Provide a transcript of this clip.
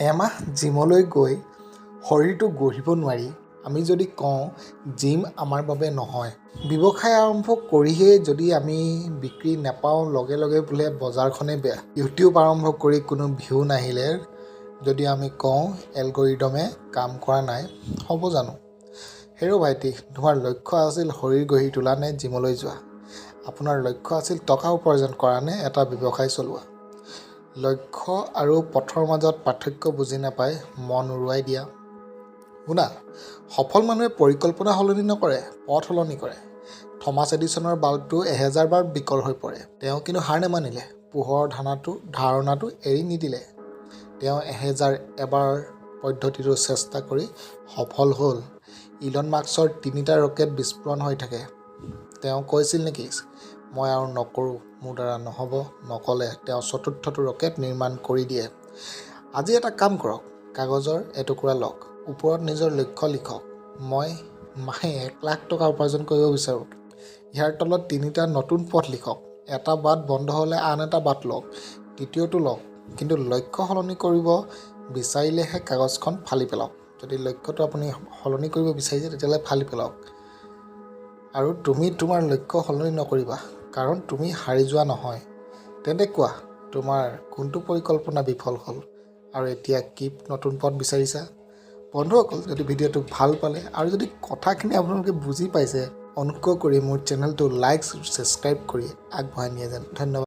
এমাহ জিমলৈ গৈ শৰীৰটো গঢ়িব নোৱাৰি আমি যদি কওঁ জিম আমাৰ বাবে নহয়, ব্যৱসায় আৰম্ভ কৰিহে যদি আমি বিক্ৰী নাপাওঁ, লগে লগে বোলে বজাৰখনেই বেয়া, ইউটিউব আৰম্ভ কৰি কোনো ভিউ নাহিলে যদি আমি কওঁ এলগৰিদমে কাম কৰা নাই, হ'ব জানো? হেৰৌ ভাইটি, তোমাৰ লক্ষ্য আছিল শৰীৰ গঢ়ি তোলা নে জিমলৈ যোৱা? আপোনাৰ লক্ষ্য আছিল টকা উপাৰ্জন কৰা নে এটা ব্যৱসায় চলোৱা? লক্ষ্য আৰু পথৰ মাজত পাৰ্থক্য বুজি নাপাই মন উৰুৱাই দিয়া। শুনা, সফল মানুহে পৰিকল্পনা সলনি নকৰে, পথ সলনি কৰে। থমাছ এডিছনৰ বাল্বটো 1000 বাৰ বিকল হৈ পৰে। তেওঁ কিন্তু হাৰ নামানিলে, পোহৰৰ ধাৰণাটো এৰি নিদিলে। তেওঁ 1001 বাৰ পদ্ধতিটো চেষ্টা কৰি সফল হ'ল। ইলন মাস্কৰ তিনিটা ৰকেট বিস্ফোৰণ হৈ থাকে। তেওঁ কৈছিল নেকি, "মই আৰু নকৰোঁ, মোৰ দ্বাৰা নহ'ব"? নক'লে। তেওঁ চতুৰ্থটো ৰকেট নিৰ্মাণ কৰি দিয়ে। আজি এটা কাম কৰক। কাগজৰ এটুকুৰা লওক। ওপৰত নিজৰ লক্ষ্য লিখক, "মই মাহে 1 লাখ টকা উপাৰ্জন কৰিব বিচাৰোঁ।" ইয়াৰ তলত তিনিটা নতুন পথ লিখক। এটা বাট বন্ধ হ'লে আন এটা বাট লওক, তৃতীয়টো লওক। কিন্তু লক্ষ্য সলনি কৰিব বিচাৰিলেহে কাগজখন ফালি পেলাওক। যদি লক্ষ্যটো আপুনি সলনি কৰিব বিচাৰিছে, তেতিয়াহ'লে ফালি পেলাওক। আৰু তুমি তোমাৰ লক্ষ্য সলনি নকৰিবা, কাৰণ তুমি হাৰি যোৱা নহয়। তেন্তে কোৱা, তোমাৰ কোনটো পৰিকল্পনা বিফল হ'ল আৰু এতিয়া কি নতুন পথ বিচাৰিছা? বন্ধুসকল, যদি ভিডিঅ'টো ভাল পালে আৰু যদি কথাখিনি আপোনালোকে বুজি পাইছে, অনুগ্ৰহ কৰি মোৰ চেনেলটো লাইক, ছাবস্ক্ৰাইব কৰি আগবঢ়াই নিয়ে যেন। ধন্যবাদ।